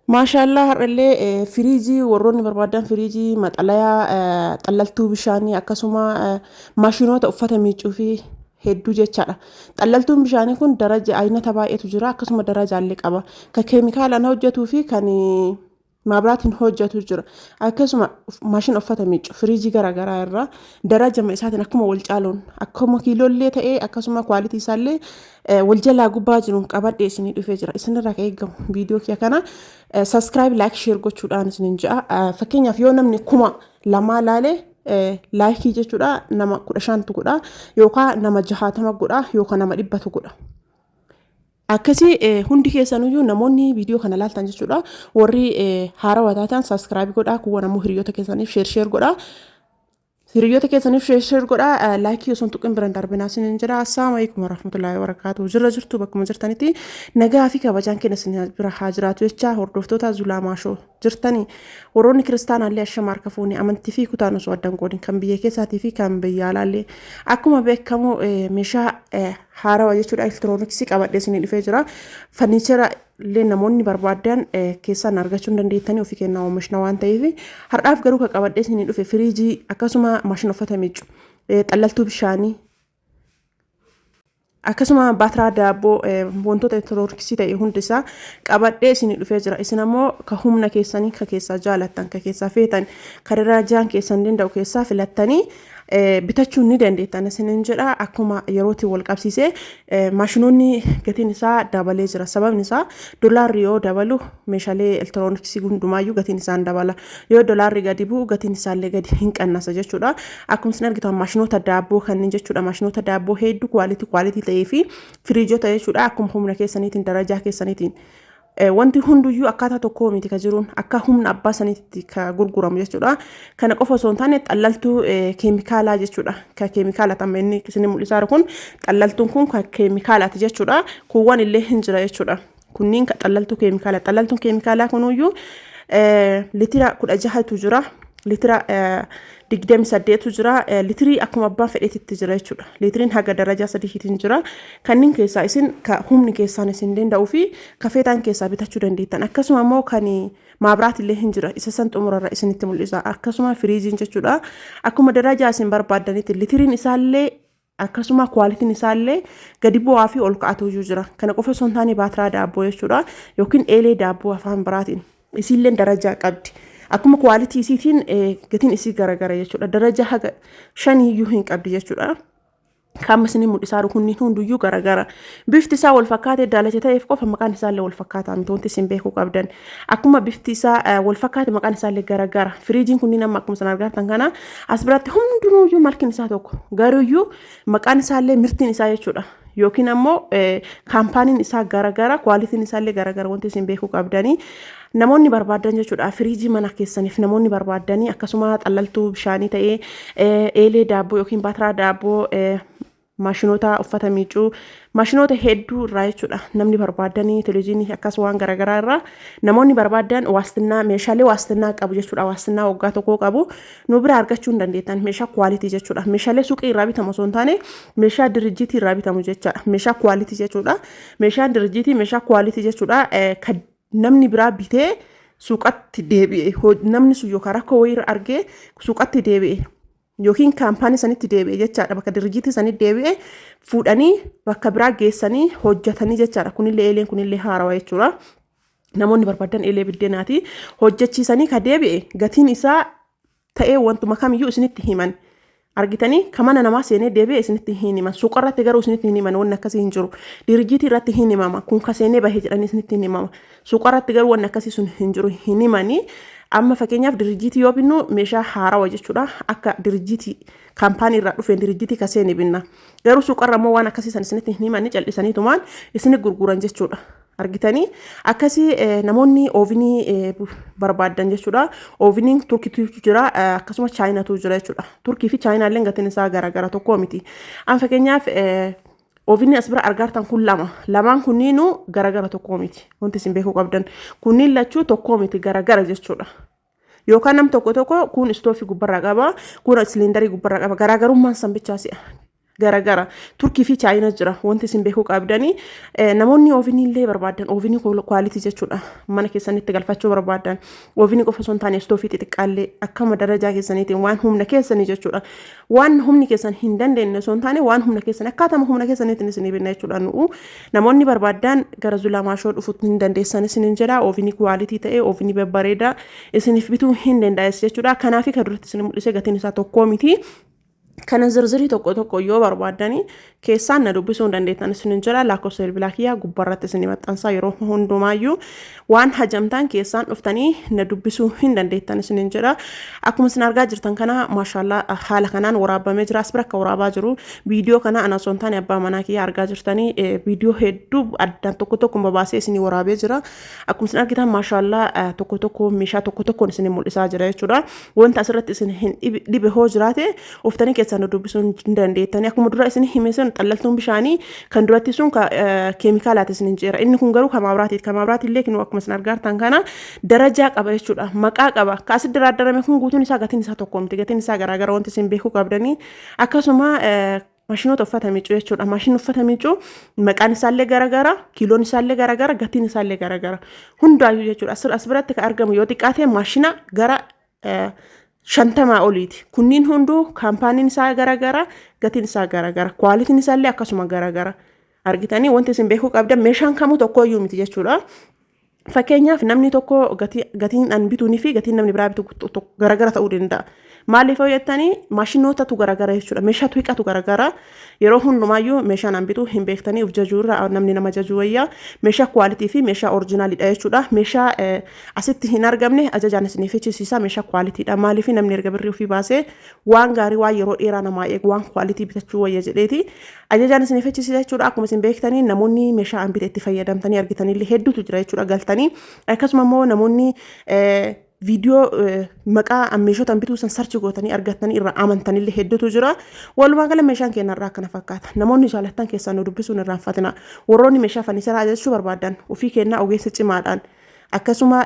Maashaallaa, har'allee firiijii warroonni barbaadan, firiijii maxalayaa, xallaltuu bishaanii, akkasuma maashinoota uffata miiccuu fi hedduu jechaadha. Xallaltuun bishaanii kun daraja aynata baay'eetu jira, akkasuma darajaallee qaba. Kan keemikaalaan hojjetuu fi kan maabiraatiin hojjetu jira. Akkasuma maashina uffata miiccu, firiijii garaagaraa irraa darajama isaatiin akkuma wal caaluun, akkuma kiiloollee ta'ee, akkasuma quality isaallee wal jalaa gubbaa jiruun qabadhee isinii dhufee jira. Isinirraa kan eegamu viidiyoo kiyya kana subscribe, like, share gochuudhaan isinin ja'a. Fakkeenyaaf, yoo namni 2000 laale, like jechuudha, nama 15tu godha yookaan nama 60 godha yookaan nama 100tu godha. Akkasii hundi keessanuyyuu namoonni viidiyoo kana laaltan jechuudha. Warri haarawaa taatan subscribe godhaa, kuuwwan ammoo hiriyoota keessaniif share share godhaa. Hiriyoota keessaniif share share godhaa, like osoo hin tuqin biran darbinaa isiniin jedha. Assalaamu alaikum warahmatullaahi wabarakaatuh. Jirra jirtu, bakkuma jirtanitti nagaa fi kabajaan keenya isin bira haa jiraatu jecha, hordoftoota Zulaa Maashoo jirtanii, warroonni kiristaanaallee ashama harka fuunee, amantii fi kutaan osoo addan qoodin, kan biyya keessaatii fi kan biyya alaallee, akkuma beekamu meeshaa haarawaa jechuudha, elektirooniksii qabadhee isinii dhufee jira. Furniture illee namoonni barbaadan keessaan argachuu hin dandeettanii, ofii kennaa oomishna waan ta'eef. Har'aaf garuu kan qabadhee isinii dhufe firiijii, akkasuma maashina uffata miiccu, xallaltuu bishaanii, akkasuma baatiraa daabboo, wantoota elektirooniksii ta'e hundi isaa qabadhee isinii dhufee jira. Isin ammoo ka humna keessanii, ka keessaa jaalattan, ka keessaa feetan, ka darajaan keessan danda'u keessaa filattanii bitachuu ni dandeettan isinin jedha. Akkuma yerootti wal qabsiisee maashinoonni gatiin isaa dabalee jira. Sababni isaa, dolaarri yoo dabalu meeshaalee elektirooniksii hundumaayyuu gatiin isaan dabala. Yoo dolaarri gadi bu'u gatiin isaallee gadi hin qannasa jechuudha. Akkuma isin argitan maashinoota daabboo kanneen jechuudha. Maashinoota daabboo hedduu quality quality ta'ee fi firiijota jechuudha. Akkuma humna keessaniitiin, darajaa keessaniitiin, wanti hunduyyuu akkaataa tokkoo miti ka jiruun, akka humna abbaa saniitti ka gurguramu jechuudha. Kana qofa osoo hin taane xallaltuu keemikaalaa jechuudha. Ka keemikaala amma inni isin mul'isaa jiru kun, xallaltuun kun ka keemikaalaati jechuudha. Kuuwwan illee hin jira jechuudha. Kunniin ka xallaltuu keemikaalaa. Xallaltuun keemikaalaa kunuyyuu litira 16tu jira. Litira 28tu jira. Litirii akkuma abbaan fedheetitti jira jechuudha. Litiriin haga darajaa sadiitiin jira. Kanneen keessaa isin ka humni keessaan isin danda'uu fi ka feetaan keessaa bitachuu dandeettan. Akkasuma immoo kan maabiraatillee hin jira. Isa san xumurarra isinitti mul'isa. Akkasuma firiijiin jechuudha. Akkuma darajaa isin barbaaddanitti litiriin isaallee, akkasuma qualityn isaallee gadi bu'aa fi ol ka'atu jira. Kana qofa osoo hin taane baatiraa daabboo jechuudha. Yookiin eelee daabboo afaan biraatiin. Isiillee darajaa qabdi. Akkuma quality isiitiin gatiin isii garagara jechuudha. Darajaa haga shaniiyyuu hin qabdi jechuudha. Qaama isinii mul'isaa jiru kunniin hunduyyuu garagara. Bifti isaa wal fakkaatee daalacha ta'eef qofa maqaan isaallee wal fakkaataa miti, wanti isin beekuu qabdan. Akkuma bifti isaa wal fakkaate maqaan isaallee garagara. Firiijiin kunniin amma akkuma isin argartan kana as biratti hundinuuyyuu malkiin isaa tokko. Garuuyyuu maqaan isaallee, mirtiin isaa jechuudha. Yookiin ammoo kaampaaniin isaa garagara, qualityn isaallee garagara, wanti isin beekuu qabdanii. Namoonni barbaadan jechuudha, firiijii mana keessaniif namoonni barbaadanii, akkasuma xallaltuu bishaanii ta'ee, eelee daabboo yookiin baatiraa daabboo, maashinoota uffata miicuu, maashinoota hedduu irraa jechuudha, namni barbaadanii, televezyiinii, akkas waan garaagaraa irraa namoonni barbaadan, waastinnaa, meeshaalee waastinnaa qabu jechuudha, waastinnaa waggaa tokkoo qabu nu bira argachuu hin dandeettan. Meeshaa quality jechuudha, meeshaalee suuqii irraa bitamu osoo hin taane meeshaa dirijjiitii irraa bitamu jechaadha. Meeshaa quality jechuudha, meeshaan dirijjiitii meeshaa quality jechuudha. Kan namni biraa bitee suuqatti deebi'e, namni sun yookaan rakkoo wayii argee suuqatti deebi'e yookiin kaampaanii sanitti deebi'e jechaadha, bakka dirjiitii sanitti deebi'e, fuudhanii bakka biraa geessanii hojjetanii jechaadha. Kunillee eeleen kunillee haarawaa jechuudha. Namoonni barbaadan eelee biddeenaati hojjechiisanii ka deebi'e gatiin isaa ta'ee wantuma kamiyyuu isinitti himan. Argitanii, ka mana namaa seenee deebi'e isinitti hin himan. Suuqarratti garuu isinitti hin himan, wanni akkasii hin jiru. Dirjiitii irratti hin himama. Kun ka seenee bahe jedhanii isinitti hin himama. Suuqarratti garuu wanni akkasii sun hin jiru, hin himanii. Amma fakkeenyaaf dirjiitii yoo binnu meeshaa haarawaa jechuudha. Akka dirjiitii kaampaanii irraa dhufeen dirjiitii ka seene binna. Garuu suuqarra immoo waan akkasii san isinitti hin himanii, cal'isaniitumaan isinit gurguran jechuudha. Argitanii, akkasii namoonni ovenii barbaaddan jechuudha. Oveniin Turkiitu jira, akkasuma Chaayinaatu jira jechuudha. Turkii fi Chaayinaallee gatiin isaa garaagara, tokko miti. An fakkeenyaaf ovenii as bira argaartan kun lama. Lamaan kunniinuu garagara, tokko miti. Wanti isin beekuu qabdan. Kunniin lachuu tokko miti, garagara jechuudha. Yookaan nam tokko tokko kun istoofii gubbarraa qaba, kun siliindarii gubbarraa qaba. Garaagarummaan san bichaa si'a. Garagara Turkii fi Chaayina jira. Wanti isin beekuu qabdanii, namoonni ovenii illee barbaadan, ovenii quality jechuudha, mana keessanitti galfachuu barbaadan, ovenii qofa osoo hin taane stoveii xixiqqaallee akkama darajaa keessaniitiin, waan humna keessanii jechuudha. Waan humni keessan hin dandeenye osoo hin taane, waan humna keessan, akkaatama humna keessaniitiin isinii binna jechuudha. Nu'u namoonni barbaadan gara Zulaa Maashoo dhufuu hin dandeessan isinin jedha. Ovenii quality ta'e, ovenii babbareedaa isiniif bituu hin danda'es jechuudha. Kanaafi kan duratti isin mul'ise gatiin isaa tokkoo miti. Kana zirzirii tokko tokko yoo barbaaddanii keessaan na dubbisuu hin dandeettan isinin jira. Lakkoofsa bilbilaa kiyyaa gubbaarratti isin maxxansaa. Yeroo hundumaayyuu waan hajamtaan keessaan dhuftanii na dubbisuu hin dandeettan isinin jira. Akkuma isin argaa jirtan kana, maashaallaa, haala kanaan waraabamee jira. As bira akka waraabaa jiru viidiyoo kana ana osoo hin taane abbaa manaa kiyyaa argaa jirtanii, viidiyoo hedduu addaan tokko tokko babaasee isinii waraabee jira. Akkuma isin argitan, maashaallaa, tokko tokko meeshaa tokko tokkoon isin mul'isaa jira jechuudha. Wanta asirratti isin hin dhibe hoo jiraate, uftanii keessaan na dubbisuu hin dandeettanii. Akkuma dura isin hime sun, xallaltuun bishaanii kan duratti sun keemikaalaati isin hin jeera. Inni kun garuu kan maabiraatiiti. Kan maabiraatii illee kinuu akkuma isin argaartan kana darajaa qaba jechuudha. Maqaa qaba. Ka asitti daraaddarame kun guutuun isaa gatiin isaa tokko miti. Gatiin isaa garaagara, wanti isin beekuu qabdanii. Akkasuma maashinoota uffata miicuu jechuudha. Maashinni uffata miicuu maqaan isaallee garaagara, kiiloon isaallee garaagara, gatiin isaallee garaagara. Hundaayyuu jechuudha. As biratti kan argamu yoo xiqqaate maashina gara 50 oliiti. Kunniin hunduu kaampaaniin isaa garaagara, gatiin isaa garaagara, qualityn isaallee akkasuma garaagara. Argitanii, wanti isin beekuu qabdan meeshaan kamuu tokkoyyuu miti jechuudha. Fakkeenyaaf, namni tokko gatiin an bituunii fi gatiin namni biraa bitu garagara ta'uu danda'a. Maaliif yoo jettanii, maashinootatu garagara jechuudha. Meeshaatu hiiqatu garagara. Yeroo hundumaayyuu meeshaan an bitu hin beektanii, uf jajuu irra namni nama jajuu wayyaa. Meeshaa quality fi meeshaa originalidha jechuudha. Meeshaa asitti hin argamne ajajaan isiniif fichisiisa, meeshaa qualitydha. Maaliif, namni erga birrii ofii baasee waan gaarii, waan yeroo dheeraa namaa eegu, waan quality bitachuu wayya jedheeti. Ajajaan isiniif fichisiisa jechuudha. Akkuma isin beektanii, namoonni meeshaa an bite itti fayyadamtanii argitanillee hedduutu jira jechuudha galtanii. Akkasuma immoo namoonni viidiyoo maqaa meeshota bituu san search gootanii argatanii irraa amantanillee hedduutu jira. Walumaa gala meeshaan keenya irraa akkana fakkaata. Namoonni jaalattan keessaa nu dubbisuun irraanfatina. Warroonni meeshaa furniture ajajachuu barbaadan, ofii kennaa ogeessa cimaadhaan, akkasuma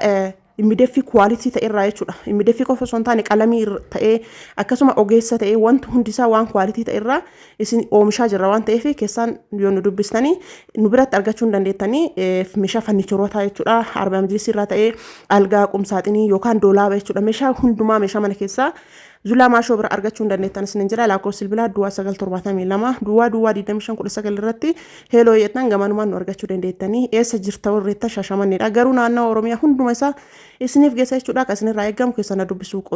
MDF quality ta'e irraa jechuudha. MDF qofa osoo hin taane qalamii ta'ee, akkasuma ogeessa ta'ee, wanti hundisaa waan quality ta'e irraa isin oomishaa jirra waan ta'eef, keessaan yoo nu dubbistanii nu biratti argachuu hin dandeettanii meeshaa furnitureootaa jechuudha. Arbaa majlisii irraa ta'ee, algaa, qumsaaxinii yookaan doolaaba jechuudha. Meeshaa hundumaa, meeshaa mana keessaa Zulaa Maashoo bira argachuu hin dandeettan isin jira. Lakkoofsi bilbilaa 0972 00 25 19 irratti hello jettan, gamanumaan nu argachuu dandeettanii. Eessa jirta warreetta? Shaashamanneedha. Garuu naannoo Oromiyaa hunduma isaa isiniif geessa jechuudha. Akka isinirraa eegamu keessan na dubbisuu qofa.